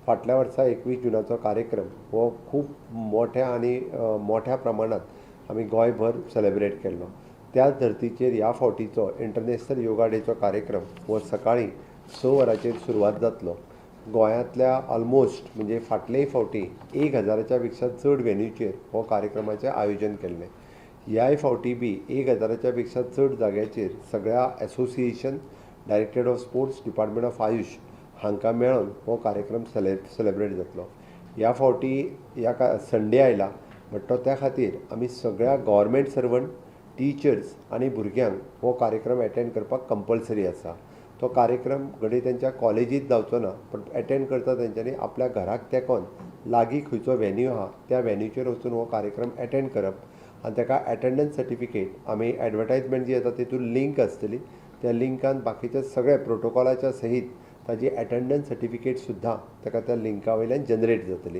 फाटल्या वर्सा 21 जुनाचो कार्यक्रम हो खूब मोठ्या आनी मोठ्या प्रमाणात आमी गोंयभर सेलेब्रेट केल्लो. त्याच धर्तीचेर ह्या फावटीचो इंटरनॅशनल योगा डेचो कार्यक्रम हो सकाळीं 6 वरांचेर सुरवात जातलो. गोंयांतल्या ऑलमोस्ट, म्हणजे फाटलेय फावटी 1000च्या पेक्षा चड वेन्यूचेर हो कार्यक्रमाचें आयोजन केल्लें. ह्याय फावटी बी 1000च्या पेक्षा चड जाग्याचेर सगळ्या association, Directorate of Sports, Department of AYUSH हांकां मेळोन हो कार्यक्रम सेलेब्रेट जातलो. ह्या फावटी ह्या संडे आयला बट तो त्या खातीर आमी सगळ्या गव्हर्मेंट सर्वंट, टिचर्स आनी भुरग्यांक हो कार्यक्रम एटेंड करपाक कंपल्सरी आसा. तो कार्यक्रम घडये तेंच्या कॉलेजींत जावचो ना, पण एटेंड करता तेंच्यांनी आपल्या घराक तेंकोन लागीं खंयचो वेन्यू आहा, त्या वेन्यूचेर वचून हो कार्यक्रम एटेंड करप आनी ताका एटेंडन्स सर्टिफिकेट आमी एडवर्टायजमेंट जी येता तितून लिंक आसतली. त्या लिंकान बाकीचे सगळे प्रोटोकॉलाच्या सहीत ताजी एटेंडन्स सर्टिफिकेट सुद्दां ताका त्या लिंका वयल्यान जनरेट जातली.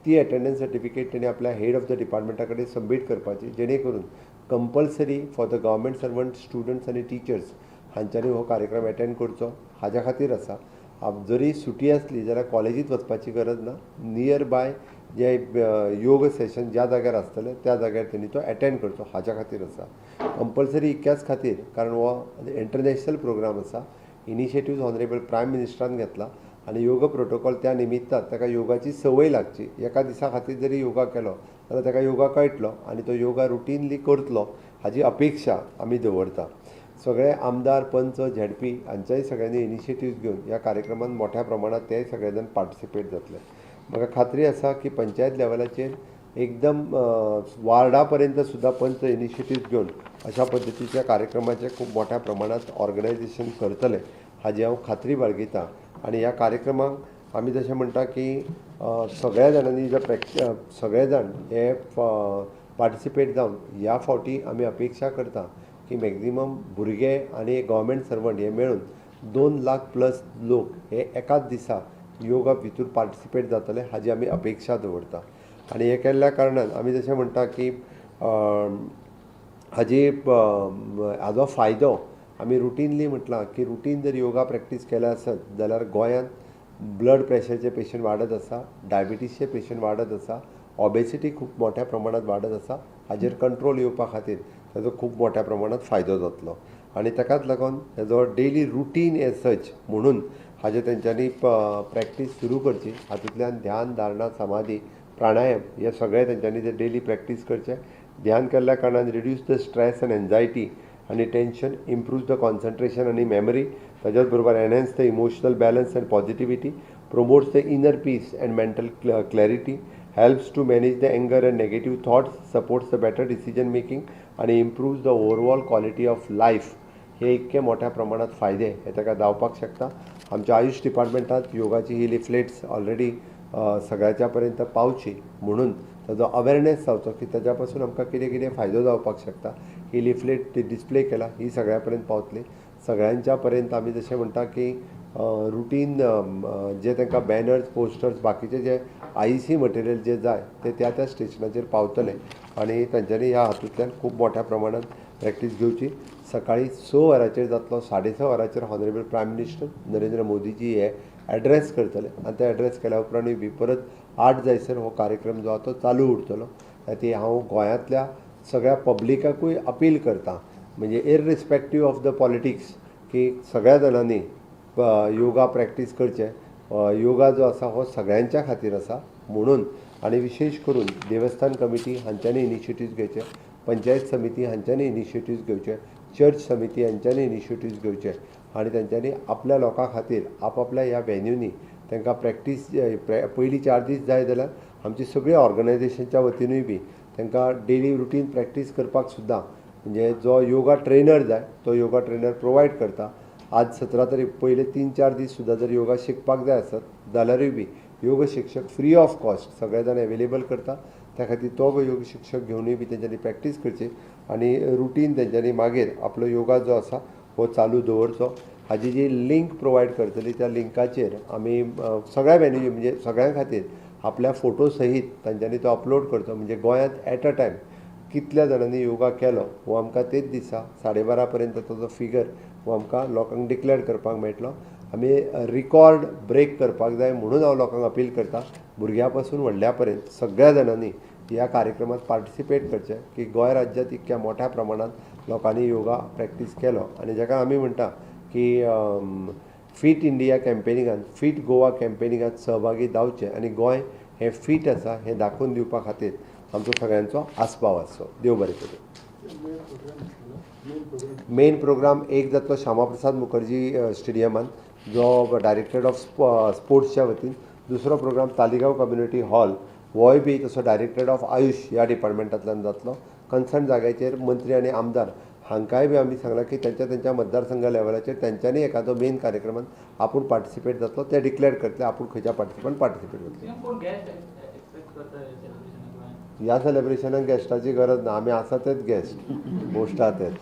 ती एटेंडन्स सर्टिफिकेट तेणी आपल्या हेड ऑफ the डिपार्टमेंटा कडेन सबमीट करपाची, जेणे करून compulsory for the government servant, students आनी टिचर्स हांच्यांनी हो कार्यक्रम एटेंड करचो हाज्या खातीर आसा. जरी सुटी आसली जाल्यार कॉलेजींत वचपाची गरज ना. नियर बाय जे योग सेशन ज्या जाग्यार आसतलें, त्या जाग्यार तेणी तो एटेंड करचो हाज्या खातीर आसा. कंपल्सरी इतक्याच खातीर, कारण हो इंटरनॅशनल प्रोग्राम आसा. इनिशिएटीव ऑनरेबल प्रायम मिनिस्टरान घेतला आनी योग प्रोटोकॉल त्या निमित्तान ताका योगाची संवय लागची. एका दिसा खातीर जरी योगा केलो जाल्यार ताका योगा कळटलो आनी तो योगा रुटीनली करतलो हाजी अपेक्षा आमी दवरता. सगळे आमदार, पंच, झेडपी हांच्याय सगळ्यांनी इनिशिएटीव घेवन ह्या कार्यक्रमांत मोठ्या प्रमाणात ते सगळे जाण पार्टिसिपेट जातले. म्हाका खात्री आसा की पंचायत लेवलाचेर एकदम वार्डा पर्यंत सुद्दां पंच इनिशिएटीव घेवन अशा पद्दतीच्या कार्यक्रमाचें खूब मोठ्या प्रमाणात ऑर्गनायजेशन करतले हाजी हांव खात्री बाळगितां. आनी ह्या कार्यक्रमाक आमी जशें म्हणटा की सगळ्या जाणांनी जर सगळे जाण हे पार्टिसिपेट जावन ह्या फावटी आमी अपेक्षा करता की मॅक्झिमम भुरगे आनी गव्हर्मेंट सर्वंट हे मेळून 2 लाख प्लस लोक हे एकाच दिसा योगा भितूर पार्टिसिपेट जातले हाजी आमी अपेक्षा दवरता. आनी हें केल्ल्या कारणान आमी जशें म्हणटा की हाजी हाजो फायदो आमी रुटीनली म्हटलां की रुटीन जर योगा प्रॅक्टीस केल्या आसत जाल्यार गोंयांत ब्लड प्रेशरचे पेशंट वाडत आसा, डायबिटीजचे पेशंट वाडत आसा, ऑबेसिटी खूब मोठ्या प्रमाणात वाडत आसा, हाजेर कंट्रोल येवपा खातीर ताजो खूब मोठ्या प्रमाणात फायदो जातलो. आनी ताकाच लागून हेजो डेली रुटीन एज सच म्हणून हाजे तेंच्यांनी प्रॅक्टीस सुरू करची. हातूंतल्यान ध्यान, धारणा, समाधी, प्राणायाम हे सगळे तेंच्यांनी जे डेली प्रॅक्टीस करचे. ध्यान केल्ल्या कारणान reduce the stress and anxiety आनी टेन्शन, इम्प्रूव्स the concentration आनी मेमरी, ताज्याच बरोबर enhance the emotional balance and positivity, promotes the inner peace and mental clarity, helps to manage the anger and negative thoughts, supports the better decision making आणि improves the overall quality of life. हे इतके मोठ्या प्रमाणात फायदे हे ताका जावपाक शकता. आमच्या आयुश डिपार्टमेंटात योगाची ही लिफलेट्स ऑलरेडी सगळ्याच्या पर्यंत पावची म्हणून ताजो अवेरनेस जावचो की ताज्या पासून आमकां कितें कितें फायदो जावपाक शकता, ही लिफलेट डिस्प्ले केला. ही सगळ्या पर्यंत पावतली. सगळ्यांच्या पर्यंत आमी जशें म्हणटा की रुटीन जे तांकां बॅनर्स, पोस्टर्स, बाकीचे जे आयईसी मटेरियल जे जाय ते त्या त्या स्टेशनाचेर पावतले आनी तांच्यांनी ह्या हातूंतल्यान खूब मोठ्या प्रमाणात प्रॅक्टीस घेवची. सकाळीं 6 वरांचेर जातलो. 6:30 वरांचेर ऑनरेबल प्रायम मिनिस्टर नरेंद्र मोदीजी हे एड्रेस करतले आनी ते एड्रेस केल्या उपरांतूय बी परत 8 जायसर हो कार्यक्रम जो आहा तो चालू उरतलो. ती हांव गोंयांतल्या सगळ्या पब्लिकाकूय अपील करता, म्हणजे इररिस्पेक्टीव ऑफ the politics, की सगळ्या जाणांनी योगा प्रॅक्टीस करचें. योगा जो आसा हो सगळ्यांच्या खातीर आसा म्हणून आनी विशेश करून देवस्थान कमिटी हांच्यांनी इनिशिएटीव्स घेवचे, पंचायत समिती हांच्यांनी इनिशिएटीव्स घेवचे, चर्च समिती हांच्यांनी इनिशिएटीव्स घेवचे आनी तेंच्यांनी आपल्या लोकां खातीर आपआपल्या ह्या वेन्यूनी तांकां प्रॅक्टीस पयलीं 4 दीस जाय जाल्यार आमची सगळी ऑर्गनायझेशनच्या वतीनूय बी तांकां डेली रुटीन प्रॅक्टीस करपाक सुद्दां, म्हणजे जो योगा ट्रेनर जाय तो योगा ट्रेनर प्रोवायड करता. आज 17 तारीख पयले 3-4 दीस सुद्दां जर योगा शिकपाक जाय आसत जाल्यारूय बी योग शिक्षक फ्री ऑफ कॉस्ट सगळे जाण एवेलेबल करता. त्या खातीर तो योग शिक्षक घेवनूय बी तेंच्यांनी प्रॅक्टीस करची आनी रुटीन तेंच्यांनी मागीर आपलो योगा जो आसा हो चालू दवरचो. हाजी जी लिंक प्रोवायड करतली, त्या लिंकाचेर आमी सगळ्या वेन्यू, म्हणजे सगळ्यां खातीर आपल्या फोटो सहीत तांच्यांनी तो अपलोड करचो. म्हणजे गोंयांत एट अ टायम कितल्या जाणांनी योगा केलो हो आमकां तेच दिसा 12:30 पर्यंत ताजो फिगर हो आमकां लोकांक डिक्लेर करपाक मेळटलो. आमी रिकॉर्ड ब्रेक करपाक जाय म्हणून हांव लोकांक अपील करता, भुरग्यां पासून व्हडल्या पर्यंत सगळ्या जाणांनी ह्या कार्यक्रमात पार्टिसिपेट करचें की गोंय राज्यांत इतक्या मोठ्या प्रमाणात लोकांनी योगा प्रॅक्टीस केलो. आनी जाका आमी म्हणटा की फिट इंडिया कॅम्पेनिंगान, फिट गोवा कॅम्पेनिंगान सहभागी जावचें आनी गोंय हें फीट आसा हें दाखोवन दिवपा खातीर आमचो सगळ्यांचो आस्पाव आसचो. देव बरें करूं. मेन प्रोग्राम एक जातलो श्यामा प्रसाद मुखर्जी स्टेडियमान, जो डायरेक्टरेट ऑफ स्पोर्ट्सच्या वतीन. दुसरो प्रोग्राम तालिगांव कम्युनिटी हॉल, होय बी तसो डायरेक्टरेट ऑफ आयुश ह्या डिपार्टमेंटांतल्यान जातलो. कन्सर्न जाग्याचेर मंत्री आनी आमदार हांकांय बी आमी सांगलां की तेंच्या तेंच्या मतदारसंघ लेवलाचेर तेंच्यांनी एखादो मेन कार्यक्रमान आपूण पार्टिसिपेट जातलो, ते डिक्लेअर करतले आपूण खंयच्या पार्टिसिपंट पार्टिसिपेट जातले. कोण गेस्ट एक्सपेक्ट करता सेलिब्रेशनाक? ह्या सेलिब्रेशनाक गेस्टाची गरज ना, आमी आसा तेच गेस्ट, मोस्ट आहा तेच.